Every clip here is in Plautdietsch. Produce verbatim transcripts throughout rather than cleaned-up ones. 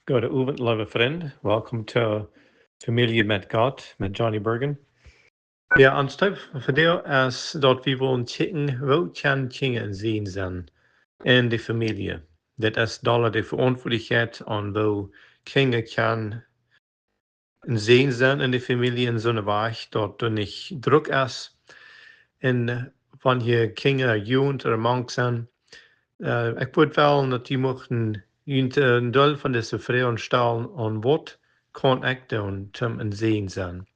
Gooden Owent, leewe Frind. Welcome to Familie met Gott, met Johnny Bergen. Jo, ons Thema vondoag es daut wie wellen kjikjen, woo kjennen Kjinja een Säajen sennen en de Famielje. Daut es doa de Veauntwuatlichkjeit aun woo Kjinja kjennen een Säajen sennen en de Famielje en soone Wajch daut doa nich Druck es. Un wan hia Kjinja, Jugend ooda mank sent, ekj wudd wellen daut jie muchten junt een Deel von dise Froagen stalen aun: Waut kaun ekj doonen toom een Säajen sennen?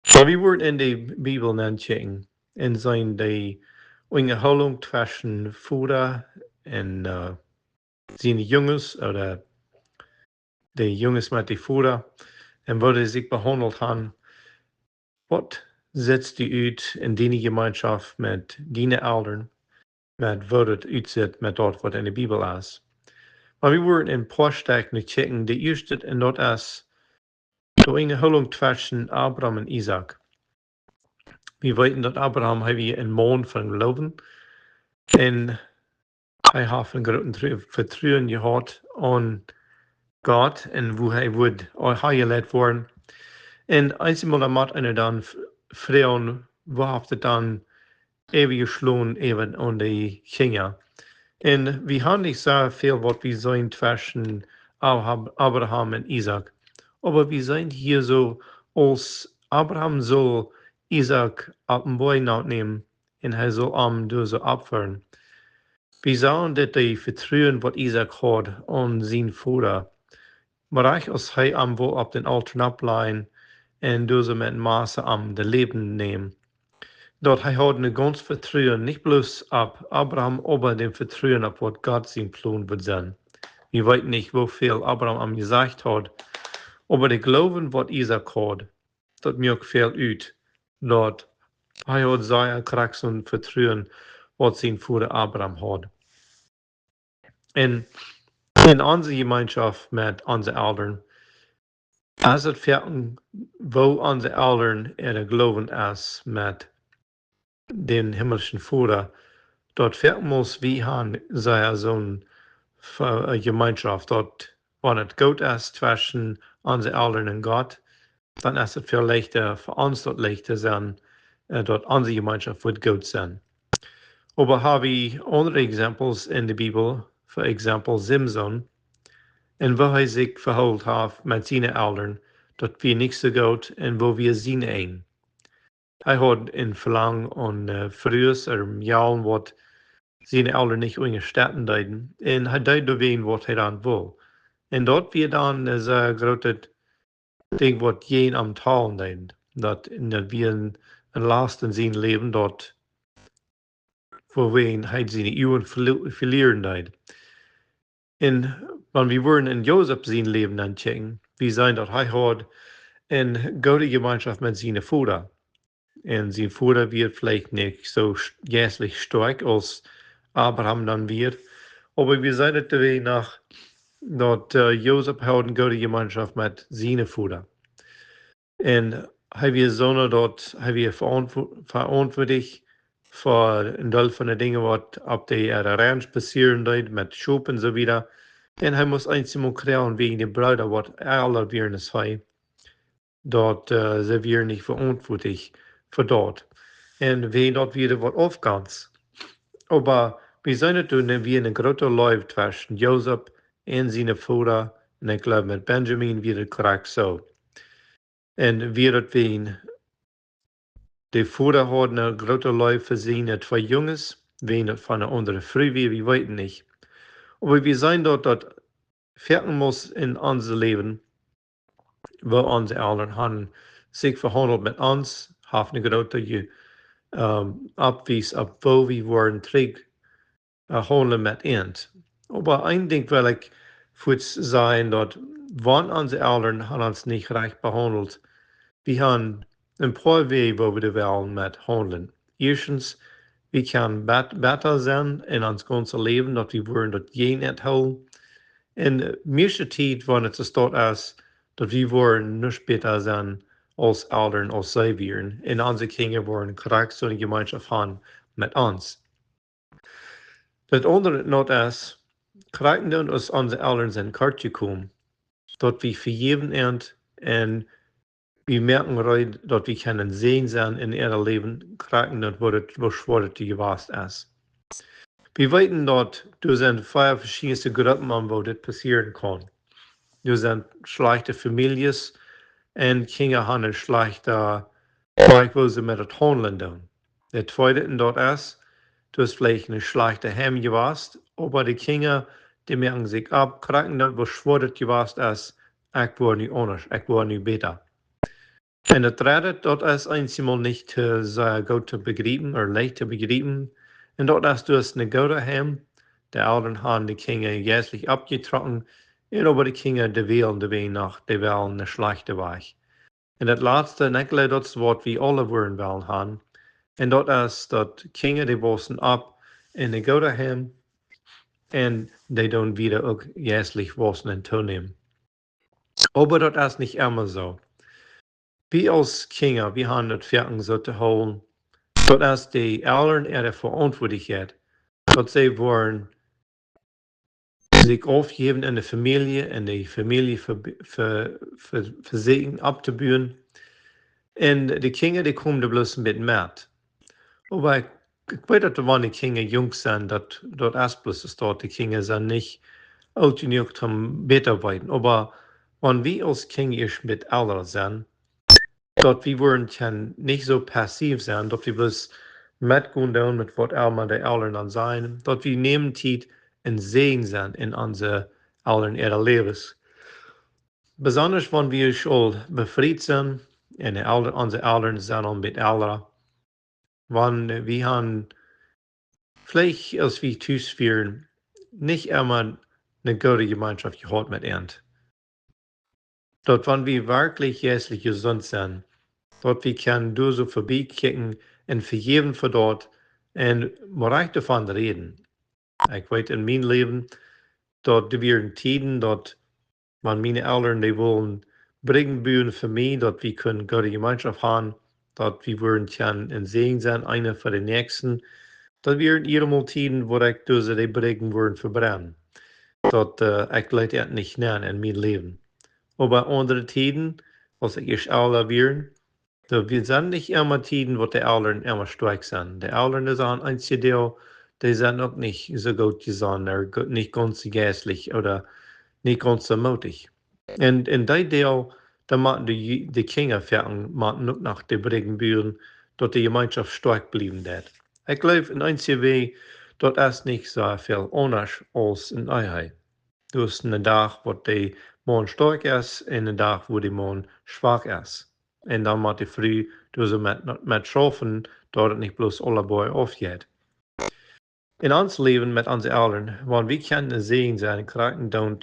Soo, wie wellen en de Bibel nenkjikjen un seenen de Unjahoolunk tweschen Voda un siene Junges ooda de Junges met de Voda un woo dee sikj behaundelt haben. Waut sitst du ut en diene Jemeenschoft met diene Elren, met woo daut utsitt met daut waut en de Bibel es? Oba wie wellen een poa Stekj nu kjikjen. De ieeschte, un daut es de Unjahoolunk tweschen Abraham un Isaak. Wie weeten daut Abraham, hee wia een Maun von Gloowen un hee haft een grooten Vetruen jehaut aun Gott un woo hee wudd hanjeleit woaren. Un eenjemol dan mott eena dan froagen, woo haft et dan äwajeschlonen äwa aun de Kjinja? Un wie haben nich soo väl waut wie seenen tweschen Abraham un Isaak, oba wie seenen hia soo, aus Abraham sull Isaak opp dän Boajch nämen un hee sull am doa soo opfren. Wie sajen daut de Vetruen waut Isaak haud aun sien Voda, oba rajcht aus hee am wull opp dän Altoa nopp lajen un doa soo met Masse am daut Läwen nämen, daut hee haud een gaunz Vetruen nich bloos opp Abraham, oba daut Vetruen opp waut Gott sien Plon wudd sennen. Wie weeten nich woo väl Abraham am jesajcht haud, oba de Gloowen waut Isaak haud, daut muak väl ut, daut hee haud sea krakjt soon Vetruen waut sien Voda Abraham haud. Un en onse Jemeenschoft met onse Elren es et foaken, woo onse Elren äa Gloowen es met dän himmelschen Voda, daut foaken mott wie han sea soone Jemeenschoft, daut wan et goot es tweschen onse Elren un Gott, dan es et väl leichta fa ons, daut leichta sennen, daut onse Jemeenschoft woat goot sennen. Oba hab wie aundre Examples en de Bibel, for example Simson, un woo hee sikj vehaundelt haft met siene Elren, daut wia nich soo goot, un woo wia sien Enj? Hee haud een Velangen aun Frues ooda Mejalen waut siene Elren nich unjastetten deeden, un hee deed doawäajen waut hee dan wull. Un daut wia dan een sea grootet Dinj waut jäajen am talen deed. Daut, daut wia een Last en sien Läwen, daut wuawäajen hee siene Uagen velieren deed. Un wan wie wellen en Josef sien Läwen nenkjikjen, wie seenen daut hee haud eene goode Jemeenschoft met sienen Voda. Un sien Voda wia veleicht nich soo jeistlich stoakj aus Abraham dan wia, oba wie seenen daut doawäajen noch, daut Josef haud eene goode Jemeenschoft met sienen Voda. Un hee wia soona daut hee wia veauntwuatlich fa een Deel von de Dinja waut opp de äare Ranch passieren deed met Schop un soo wieda. Un hee must eenjemol kjrieen wäajen de Breeda waut elra wieren aus hee, daut see wieren nich veauntwuatlich fa daut. Un wäajen daut wia waut Aufgonst. Oba wie seenen daut doa wia eene groote Leew tweschen Josef un sienen Voda, un ekj jleew met Benjamin wia et krakjt soo. Un wia daut wäajen de Voda haud eene groote Leew fa siene twee Junges, wäajen daut von eene aundre Fru wia, wie weeten nich. Oba wie seenen daut, daut foaken mott en ons Läwen, woo onse Elren han sikj vehaundelt met ons, haft eene groote Aufwies opp woo wie woaren trigj haundlen met an. Oba een Dinj well ekj fuaz sajen, daut wan onse Elren han ons nich rajcht behaundelt, wie han een poa Wäaj woo wie doa wellen met haundlen. Ieeschtens, wie kjennen bäta sennen en ons gaunzet Läwen, daut wie woaren daut jäajen an hoolen. Un mieeschte Tiet wan et soo es, daut wie woaren nich bäta sennen aus Elren aus see wieren, un onse Kjinja woaren krakjt soone Jemeenschoft han met ons. Daut aundre Noot es, krakjt dan aus onse Elren sent kort jekomen, daut wie vejäwen an un wie moaken reed, daut wie kjennen seenen sennen en äa Läwen, krakjt daut, woo daut, woo schwoa daut jewast es. Wie weeten daut doa sent väl veschiedne Gruppen aun woo dit passieren kaun. Doa sent schlajchte Famieljes un Kjinja haben eene schlajchte Wajch, woo see met daut haundlen doonen. Daut tweede, un daut es, du hast veleicht een schlajchtet Heim jewast, oba de Kjinja, dee moaken sikj opp, krakjt daut, woo schwoa daut jewast es, ekj woa nu aundasch, ekj woa nu bäta. Un daut dredde, daut es eenjemol nich too sea goot to bejriepen ooda leicht to bejriepen. Un daut es, du hast een goodet Heim, de Elren haben de Kjinja jeistlich oppjetrocken, un oba de Kjinja, dee wellen de Wajch noch, dee wellen een schlajchten Wajch. Un daut latste, un ekj jleew, daut es waut wie aule wudden wellen haben. Un daut es, daut Kjinja, dee wausen opp en een goodet Heim, un dee doonen wieda uk jeistlich wausen un toonämen. Oba daut es nich emma soo. Wie aus Kjinja, wie haben daut foaken soo to hoolen, daut es de Elren äare Veauntwuatlichkjeit, daut see woaren sikj aufjäwen en de Famielje, en de Famielje ve-, ve-, ve-, vesieekjen opptobuen. Un de Kjinja, dee komen doa bloos een bät met. Oba ekj, ekj weet, daut wan de Kjinja junk sent, daut, daut es bloos daut, de Kjinja sent nich oolt jenuach om bäta weeten. Oba wan wie aus Kjinja ieescht een bät elra sent, daut wie woaren kjennen nich soo passiv sennen, daut wie bloos metgonen doonen met waut emma de Elren dan sajen, daut wie nämen Tiet un seenen sennen en onse Elren äare Läwes. Besondasch wan wie aul befriet sent un de Elren, onse Elren sent aul een bät elra. Wan wie haben veleicht, aus wie tus wieren, nich emma eene goode Jemeenschoft jehaut met an. Daut wan wie werkjlich jeistlich jesunt sent, daut wie kjennen doa soo verbie kjikjen un vejäwen fa daut un mau rajcht doavon räden. Ekj weet en mien Läwen, daut doa wieren Tieden, daut wan miene Elren, dee wullen Briggen buen fa mie, daut wie kunnen goode Jemeenschoft haben, daut wie wudden kjennen een Säajen sennen, eena fa dän Näakjsten. Daut wieren eenjemol Tieden, wua ekj dise, dee Briggen wudden vebrennen. Daut, äh, ekj leet daut nich nenn en mien Läwen. Oba aundre Tieden, aus ekj ieescht elra wia, daut wie sent nich emma Tieden, waut de Elren emma stoakj sent. De Elren, dee sent eenje Doag, dee sent uk nich soo goot jesunt, ooda go-, nich gaunz soo jeistlich ooda nich gaunz soo mootich. Un, un dee Deel, dan motten de Ju-, de Kjinja foaken, motten uk noch de Briggen buen, daut de Jemeenschoft stoakj bliewen deit. Ekj jleew, en eenje Wäaj, daut es nich soo väl aundasch aus en Ehe. Doa es een Dach, wua de Maun stoakj es, un een Dach, wua de Maun schwak es. Un dan mott de Fru doa soo met, met schaufen, daut et nich bloos aulabei aufjeit. En ons Läwen met onse Elren, wan wie kjennen een Säajen sennen, krakjt dan,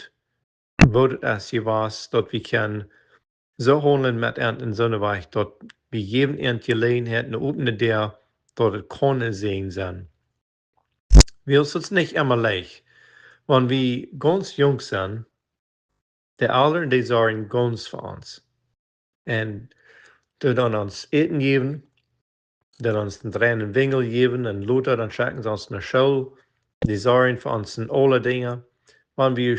woo daut es jewast, daut wie kjennen soo haundlen met an en soone Wäaj, daut wie jäwen an Jeläajenheit, eene opne Däa, daut et kaun een Säajen sennen. Wiels et es nich emma leicht. Wan wie gaunz junk sent, de Elren, dee sorjen gaunz fa ons. Un dee doonen ons Äten jäwen, dee doonen ons een dreien Winjel jäwen, un lota dan schekjen see ons no School. Dee sorjen fa ons en aule Dinja. Wan wie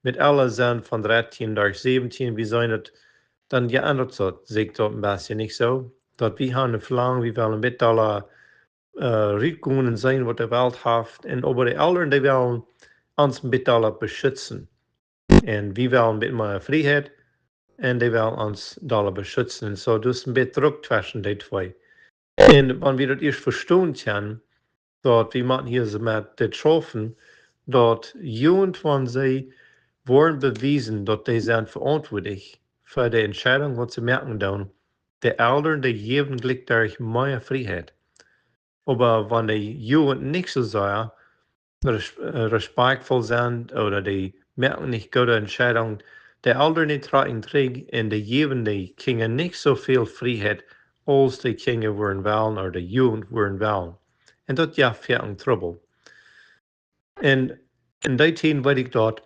met elra sent von dartieen bat säwentieen, wie sent et, dan jeendat sikj daut een bät, nich soo? Daut wie haben een Velangen, wie wellen een bät dolla, äh, rutgonen un seenen, waut de Welt haft. Un oba de Elren, dee wellen ons een bät dolla beschutzen. Un wie wellen een bät mea Frieheit. Un dee wellen ons dolla beschutzen. Un soo, daut es een bät Druck tweschen dee twee. Un wan wie daut ieescht vestonen kjennen, daut wie motten hia soo met dit schaufen, daut Jugend, wan see woaren bewiesen, daut dee sent veauntwuatlich fa de Entscheidunk, waut see moaken doonen, de Elren, dee jäwen jlikj doaderch mea Frieheit. Oba wan de Jugend nich soo sea res-, äh, respektvoll sent ooda dee moaken nich goode Entscheidungen, de Elren, dee trakjen trigj un dee jäwen de Kjinja nich soo väl Frieheit, aus de Kjinja wudden wellen ooda de Jugend wudden wellen. Un daut jeft foaken Trubbel. Un en dee Tieden weet ekj daut,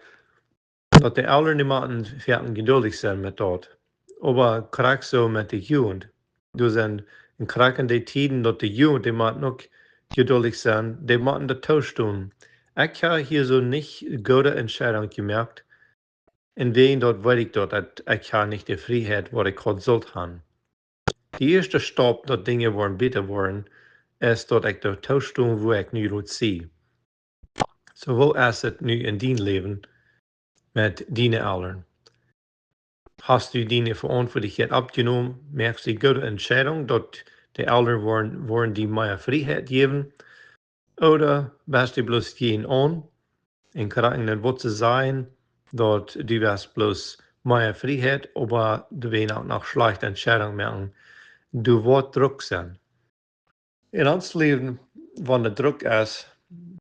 daut de Elren, dee motten foaken jeduldich sennen met daut. Oba krakjt soo met de Jugend. Doa sent, un krakjt en dee Tieden, daut de Jugend, dee motten uk jeduldich sennen, dee motten daut toostonen. Ekj hab hia soo nich goode Entscheidunk jemoakt, Un wäajen daut weet ekj daut, daut ekj ha nich de Frieheit waut ekj haud sult han. De ieeschte Staup daut Dinja woaren bäta woaren, es daut ekj doa toostonen woo ekj nu rut sie. Soo, woo es et nu en dien Läwen met diene Elren? Hast du diene Veauntwuatlichkjeit oppjenomen? Moakst du goode Entscheidungen, daut de Elren woaren, woaren die mea Frieheit jäwen? Ooda best du bloos jäajenaun un krakjt daut waut see sajen, daut du woascht bloos mea Frieheit, oba du woascht uk noch schlajchte Entscheidungen moaken? Doa woat Druck sennen. En ons Läwen, wan de Druck es,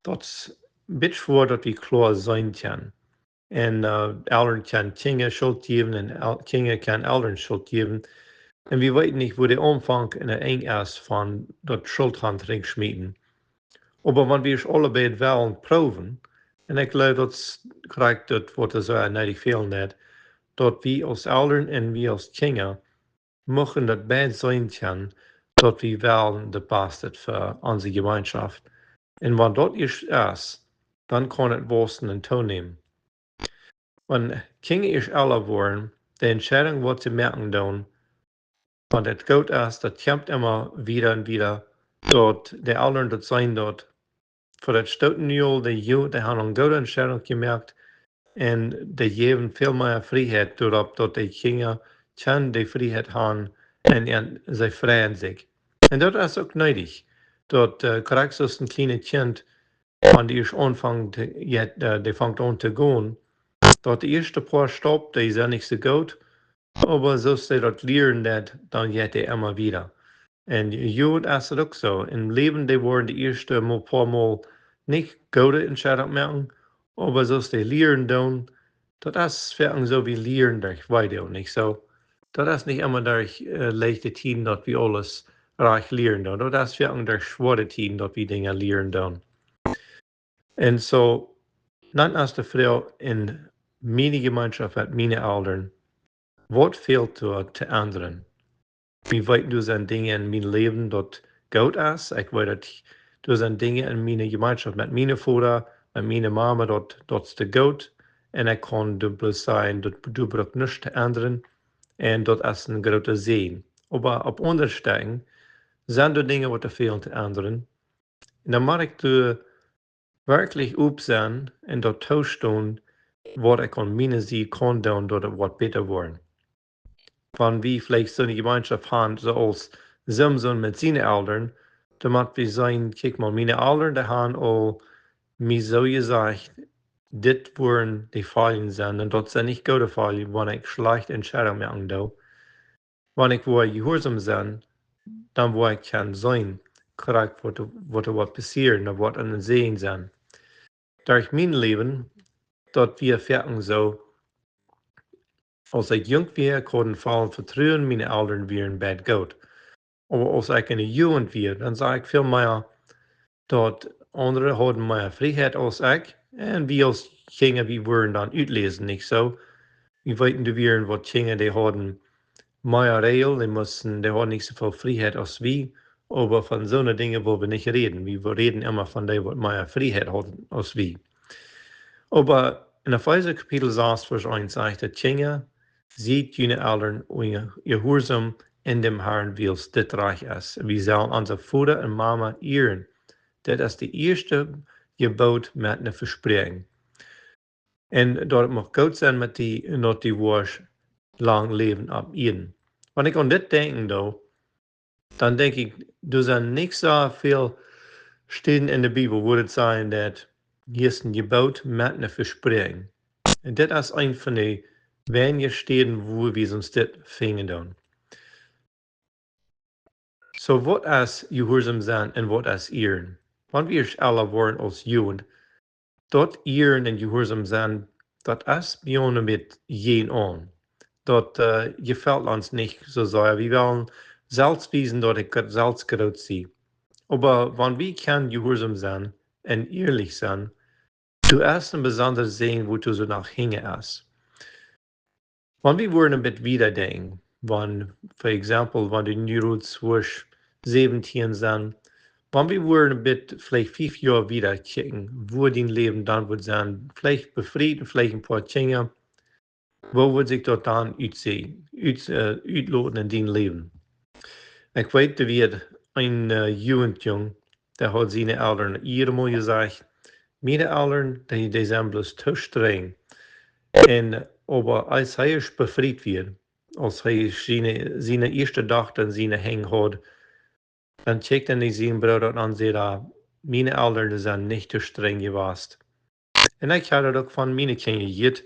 daut es een bät schwoa daut wie kloa seenen kjennen. Un, äh, Elren kjennen Kjinja Schult jäwen un El-, Kjinja kjennen Elren Schult jäwen. Un wie weeten nich woo de Aunfank un daut Enj es von daut Schulthandj schmieten. Oba wan wie ons aule beid wellen proowen, un ekj jleew daut es krakjt daut waut soo needich fält, daut wie aus Elren un wie aus Kjinja muchten daut beid seenen kjennen, daut wie wellen daut Baste fa onse Jemeenschoft. Un wan daut ieescht es, dan kaun et wausen un toonämen. Wan Kjinja ieescht ella woaren, de Entscheidung waut see moaken doonen, wan et goot es, daut kjemt emma wieda un wieda, daut de Elren daut seenen daut fa daut Stoot nu aul de Jugend, dee han eene goode Entscheidung jemoakt un dee jäwen väl mea Frieheit doaropp, daut de Kjinja kjennen de Frieheit han un, un see freien sikj. Un daut es uk needich, daut, äh, krakjt soo aus een kjlienet Kjint, wan dee ieescht aunfangt, jet, äh, dee fangt aun to gonen, daut de ieeschte poa Staup, dee sent nich soo goot, oba soo aus dee daut lieren deit, dan jeit dee emma wieda. Un Jugend es et uk soo. Em Läwen, dee woaren de ieeschte mol, poa Mol nich goode Entscheidungen moaken, oba soo aus dee lieren doonen, daut es foaken soo, wie lieren derch Weedoag, nich soo? Daut es nich emma derch, äh, leichte Tieden daut wie aules rajcht lieren doonen. Daut es foaken derch schwoare Tieden daut wie Dinja lieren doonen. Un soo, dan es de Froag en miene Jemeenschoft met miene Elren, waut fält doa to endren? Wie weeten, doa sent Dinja en mien Läwen daut goot es. Ekj weet daut doa sent Dinja en miene Jemeenschoft met miene Voda, met miene Mama, daut, daut es goot. Un ekj kaun doa bloos sajen, daut, doa brukt nuscht to endren. Un daut es een groota Säajen. Oba opp aundre Städen sent doa Dinja waut doa fälen to endren. Un dan mott ekj doa werkjlich op sennen un daut toostonen, waut ekj aun miene Sied kaun doonen, daut et woat bäta woaren. Wan wie veleicht soone Jemeenschoft han, soo aus Simson met siene Elren, dan mott wie sajen, kjikj mol, miene Elren, dee han aul mie soo jesajcht, dit woaren de Foljen sennen, un daut sent nich goode Foljen, wan ekj schlajchte Entscheidungen moaken doo. Wan ekj woa jehuarsom sennen, dan woa ekj kjennen seenen, krakjt waut, waut, waut passieren, daut woat een Säajen sennen. Derch mien Läwen, daut wia foaken soo, aus ekj junk wia, ekj haud een vollet Vetruen, miene Elren wieren beid goot. Oba aus ekj en de Jugend wia, dan sach ekj väl mea, daut aundre hauden mea Frieheit aus ekj. Un wie aus Kjinja, wie wurden dan utläsen, nich soo? Wie weeten, doa wieren waut Kjinja, dee hauden mea Räajel, dee musten, dee hauden nich soo väl Frieheit aus wie. Oba von soone Dinja woa wie nich räden. Wie, wie räden emma von dee, waut mea Frieheit hauden aus wie. Oba en Efeesa Kapitel sas, Varsch eent sajcht et: Kjinja, siet june Elren unja-, jehuarsom en däm Harn, wiels dit rajcht es. Wie sellen onse Voda un Mama ieren. Dit es daut ieeschte Jeboot met een Vespräakjen. Un daut et mucht goot sennen met die, un daut du woascht lang läwen opp Ieed. Wan ekj aun dit denkjen doo, dan denkj ekj, doa sent nich soo väl Städen en de Bibel, wua et sajcht, daut hia es een Jeboot met een Vespräakjen. Un dit es eent von de weinje Städen, wua wie ons dit finjen doonen. Soo, waut es jehuarsom sennen un waut es ieren? Wan wie ieescht ella woaren aus Jugend, daut ieren un jehuarsom sennen, daut es bie ons een bät jäajenaun. Daut, äh, jefelt ons nich soo sea. Wie wellen selfst wiesen, daut ekj selfst groot sie. Oba wan wie kjennen jehuarsom sennen un ierlich sennen, doa es een besondra Säajen, waut doa soo no hinjen es. Wan wie woaren een bät wieda denkjen, wan, for example, wan du nu rut woascht säwentieen sennen, wan wie woaren een bät veleicht fief Joa wieda kjikjen, woo dien Läwen dan wudd sennen, veleicht befriet, veleicht een poa Kjinja, woo wudd sikj daut dan utseen, ut, äh, utloten en dien Läwen? Ekj weet, doa wia een, äh, Jugendjung, dee haud siene Elren emma jesajcht: "Miene Elren, dee, dee sent bloos too strenj." Un, oba aus hee ieescht befriet wia, aus hee siene, siene ieeschte Dochta en siene Henj haud, dan kjikjt hee no sienen Brooda un säd: "Miene Elren sent nich too strenj jewast." Un ekj hab daut uk von miene Kjinja jehieet,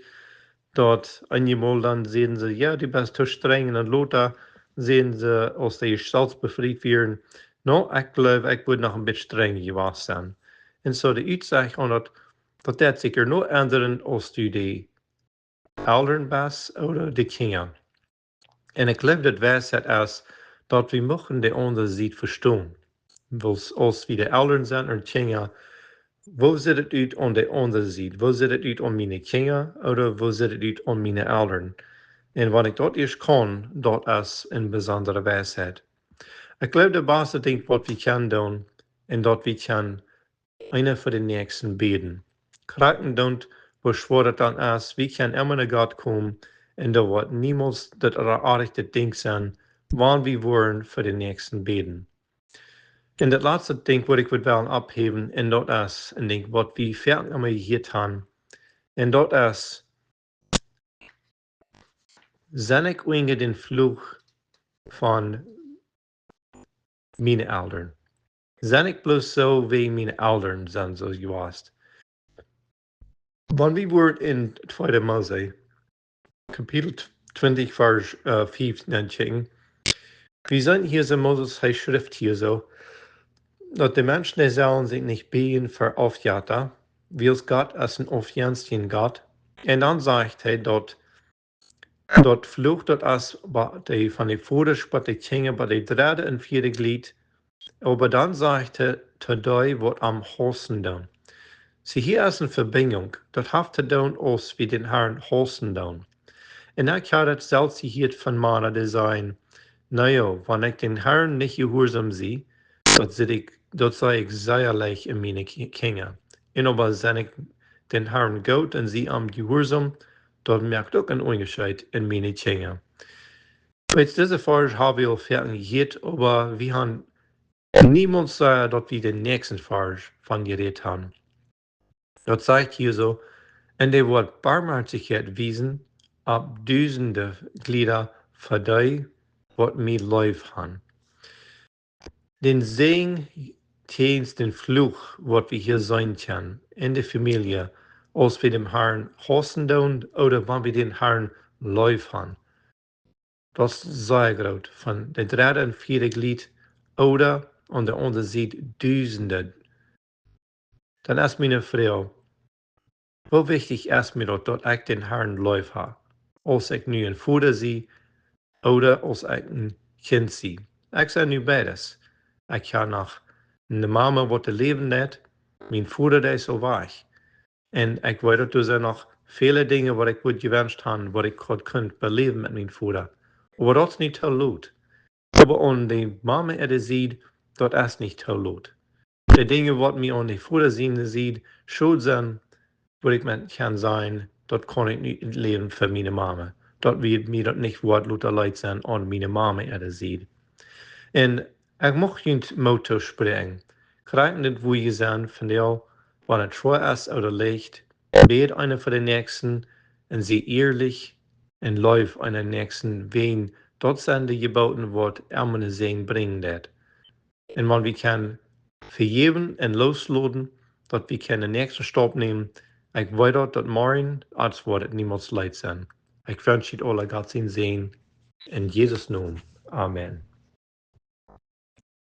daut eenjemol dan säden see: "Jo, du best too strenj." Un dan lota säden see, aus dee selfst befriet wieren: "No, ekj jleew, ekj wudd noch een bät strenja jewast sennen." Un soo de Utsecht aun daut, daut deit sikj uk noch endren, aus du de Elren best ooda de Kjinja. Un ekj jleew, daut Weisheit es, daut wie muchten de aundre Sied vestonen. Wiels aus wie de Elren sent un Kjinja, woo sitt et ut aun de aundre Sied? Woo sitt et ut aun miene Kjinja ooda woo sitt et ut aun miene Elren? Un wan ekj daut ieescht kaun, daut es eene besondre Weisheit. Ekj jleew, daut baste Dinkj, waut wie kjennen doonen, es daut wie kjennen eena fa dän Näakjsten bäden. Krakjt endoont, woo schwoa daut dan es, wie kjennen emma no Gott komen un doa woat niemols daut ra-, rajchte Dinkj sennen, wan wie woaren fa dän Näakjsten bäden. Un daut latste Dinkj, waut ekj wudd wellen opphäwen, un daut es een Dinkj, waut wie foaken emma jehieet haben, un daut es: "Sie ekj unja dän Fluch von miene Elren? Sie ekj bloos soo, wiels miene Elren sent soo jewast?" Wan wie woaren en tweede Mose, Kapitel twintich, Varsch, äh, fief nenkjikjen, wie seenen hia soo, Moses, hee schrift hia soo, daut de Menschen, dee sellen sikj nich bieejen ver Aufjetta, wiels Gott es een aufjenstja Gott. Un dan sajcht hee, daut daut Fluch, daut es bie de, von de Vodasch bat de Kjinja, bat de dredde un vieede Jlieet. Oba dan sajcht hee, to dee, waut am haussen doonen. See, hia es eene Vebinjunk. Daut haft to doonen, aus wie dän Herrn haussen doonen. Un ekj hab daut selfst jehieet von Mana, dee sajen: "Na jo, wan ekj dän Herrn nich jehuarsom sie, daut sie ekj, daut sie ekj sea leicht en miene Ki-, Kjinja. Un oba sie ekj dän Herrn goot un sie am jehuarsom, daut moakt uk een Unjascheet en miene Kjinja." Weetst, dise Varsch hab wie aul foaken jehieet, oba wie haben niemols, äh, daut wie dän näakjsten Varsch von jerät haben. Daut sajcht hia soo: "Un dee woat Barmhoatichkjeit wiesen opp dusende Jlieda fa dee, waut mie leef haben." Dän Säajen jäajen dän Fluch, waut wie hia seenen kjennen en de Famielje, aus wie dän Herrn haussen doonen ooda wan wie dän Herrn leef haben. Daut es sea groot, von de dredde un vieede Jlieet ooda aun de aundre Sied dusende. Dan es miene Froag: Woo wichtich es mie daut, daut ekj dän Herrn leef hab, aus ekj nu een Voda sie ooda aus ekj een Kjint sie? Ekj sie nu beides. Ekj hab noch eene Mama, waut doa läwen deit, mien Voda, dee es aul wajch. Un ekj weet, daut doa sent noch väle Dinja, waut ekj wudd jewenscht haben, waut ekj haud kunt beläwen met mien Voda. Oba daut es nich too lot. Oba aun de Mama äare Sied, daut es nich too lot. De Dinja, waut mie aun de Voda siene Sied schult sent, wudd ekj mau kjennen sajen, daut kaun ekj nich läwen fa miene Mama. Daut wudd mie daut nich woat loten leet sennen aun miene Mama äare Sied. Un ekj mucht junt Moot toospräakjen. Krakjt dit, wua jie sent vondoag, wan et schwoa es ooda leicht, bät eena fa dän Näakjsten un sie ierlich un leef eenen Näakjsten, wiels daut sent de Jeboten, waut emma een Säajen brinjen deit. Un wan wie kjennen vejäwen un loosloten, daut wie kjennen dän näakjsten Staup nämen, ekj weet daut, daut morjen, daut woat niemols leet sennen. Ekj wensch junt aule Gott sienen Säajen en Jesus Nomen. Amen.